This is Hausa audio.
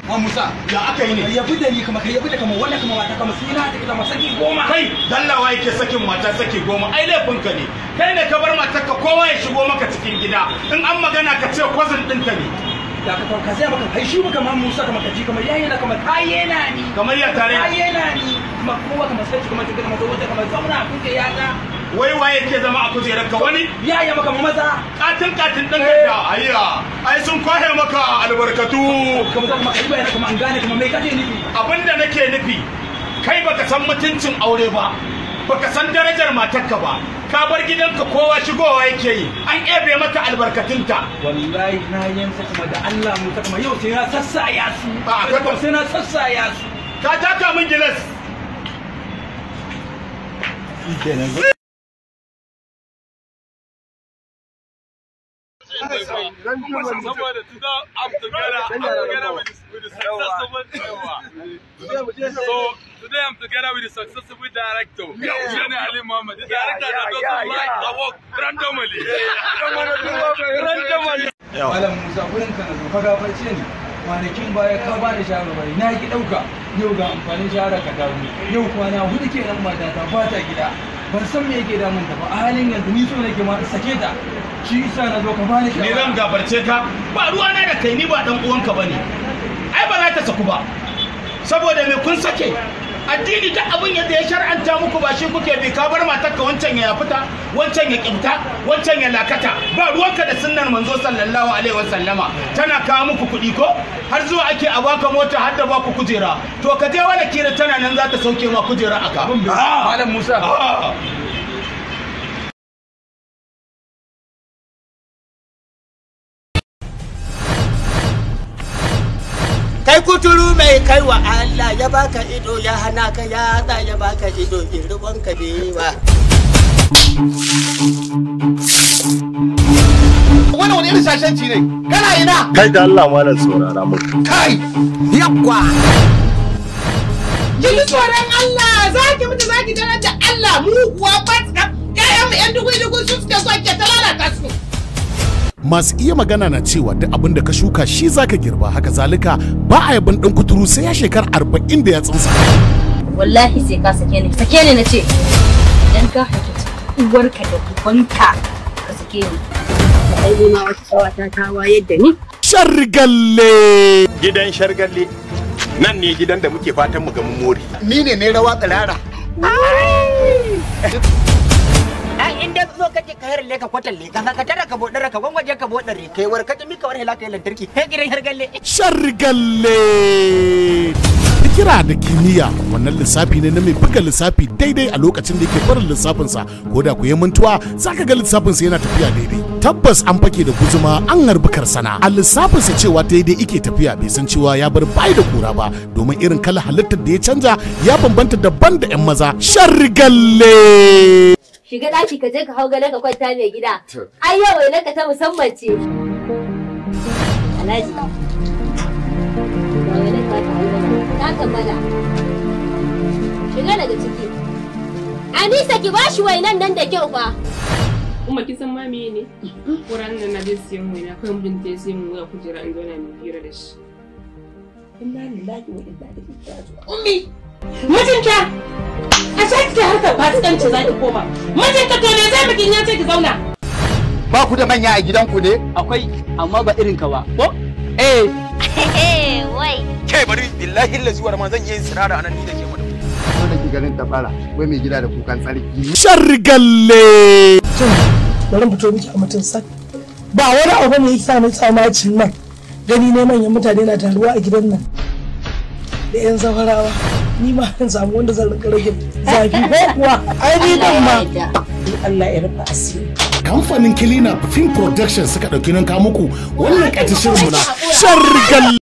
Ma Musa, ya aka yi ne? Ya fi da ni kama kai, ya fi da kama wannan kama mata kama sai na ta kama saki 10. Kai, dallawa yake sakin mata saki 10. Ai laifinka ne. Kai ne ka bar matarka kowa ya shigo maka cikin gida. In an magana ka ce cousin ɗinta ne. Da ka ka sai maka kai shi maka ma Musa kama ka ji kama yayi na kama kai yana ni. Kamar ya tare. Kai yana ni. Kuma kowa kama sai kama ta kama zo wata kama zauna kun ke yata. Wai waye ke zama a kujerarka wani? Yaya maka maza. Katin katin ɗin ka ayya. Ai sun kwahe maka albarkatu. Kama kama kai bayana kama an gane kama me kake nufi? Abinda nake nufi, kai baka san mutuncin aure ba, baka san darajar matarka ba. Ka bar gidanka kowa shigowa yake yi, an ebe mata albarkatunta. Wallahi na yansa kuma da Allah Musa kuma yau sai na sassaya su. A sai na sassaya su. Ka taka min gilas. Kenan. Somebody to go up together with the successful. So today I'm together with the successful director, Jenny Ali Muhammad, the director that doesn't like the work randomly. Randomly. Malam Musa, gurin ka na zo ka gafarce ni. Kwanakin baya ka ba da shawarwari na ki dauka. Yau ga amfanin shawara ka dawo. Yau kwana 4 kenan matata ba ta gida. Ban san me yake damun ta ba. A halin yanzu ni so nake ma sake ta. Shi isa na zo ka bani shawara. Ni zan gafarce ka. Ba ruwa na da kai, ni ba dan uwanka bane. Ai ba za ta saku ba. Saboda me kun sake? Addini duk abin yadda ya shar'anta muku ba shi kuke bi. Ka bar matarka wancan ya fita, wancan ya kibta, wancan ya lakata. Ba ruwanka da sunnar manzo sallallahu alaihi wasallama. Tana kawo muku kuɗi ko? Har zuwa ake a baka mota har da baku kujera. To ka je wani kira tana nan za ta sauke ma kujera aka. Malam Musa. Kai kuturu mai kai wa Allah ya baka ido ya hana ka yatsa ya baka ido girban ka bewa. Wannan wani irin shashanci ne? Kana ina? Kai da Allah malam saurara mu. Kai! Yakwa! Ki ji tsoron Allah za ki mutu za ki daraja Allah mu kuwa ba ƴaƴan mu ƴan dugu-dugu su suke so ke ta lalata su. Masu iya magana na cewa duk abin da ka shuka shi zaka girba, haka zalika ba a yaban dan kuturu sai ya shekar 40 da yatsunsa. Wallahi sai ka sake ni, sake ni nace. Idan ka haifi uwarka da ubanka ka sake ni. Ai ni ma wata tsawata ta wayar da ni. Shargalle. Gidan Shargalle nan ne gidan da muke fatan mu ga mun more. Ni ne ne rawa tsirara. Inda zo kake ka herle ka kwatalle ka ka tara ka bodara ka gwangwaje ka bodare kai war ka tumi ka war helaka lantarki he gidan Shargalle. Shargalle. Fikira da kimiyya wannan lissafi ne na mai buga lissafi daidai a lokacin da yake barin lissafinsa, ko da ku yi mantuwa zaka ga lissafinsa yana tafiya daidai. Tabbas an fake da guzuma an harbi karsana. A lissafinsa cewa daidai yake tafiya bai san cewa ya bar bai da kura ba, domin irin kala halittar da ya canja ya bambanta daban da 'yan maza. Shargalle. Shiga ɗaki ka je ka hau gado ka kwanta mai gida. Ai yau wainar ka ta musamman ce. Alhaji. Ga wainar ka ta ta kammala. Shiga daga ciki. Anisa ki bashi wainan nan da kyau fa. Umma kin san ma meye ne? Ko ranar nan na je siyan waina kai mijinta ya siyan waya kujera in zauna mai hira da shi. Inna lillahi wa inna ilaihi raji'un. Ummi! Mijinta! A sake harkar fasikanci za ki koma. Mijinta to me zai miki in ya ce ki zauna? Ba ku da manya a gidanku ne? Akwai, amma ba irin ka ba. Ko? Eh. Wai. Kai bari billahi lazi war ma zan iya yin sirara anan ni da ke mu da. Ko da ki ganin tabara, wai mai gida da kukan tsarki. Shargalle. Kin bari fito miki a mutum sak. Ba wani abu bane yake sa ni tsamacin nan. Gani ne manyan mutane na taruwa a gidan nan. Da 'yan zawarawa. Ni ma in samu wanda zan rinka rage zafi ko kuwa ai ni dan ma Allah ya rufa asiri. Kamfanin Kilina Film Production suka dauki nan ka muku wannan katishin mu na Shargalle.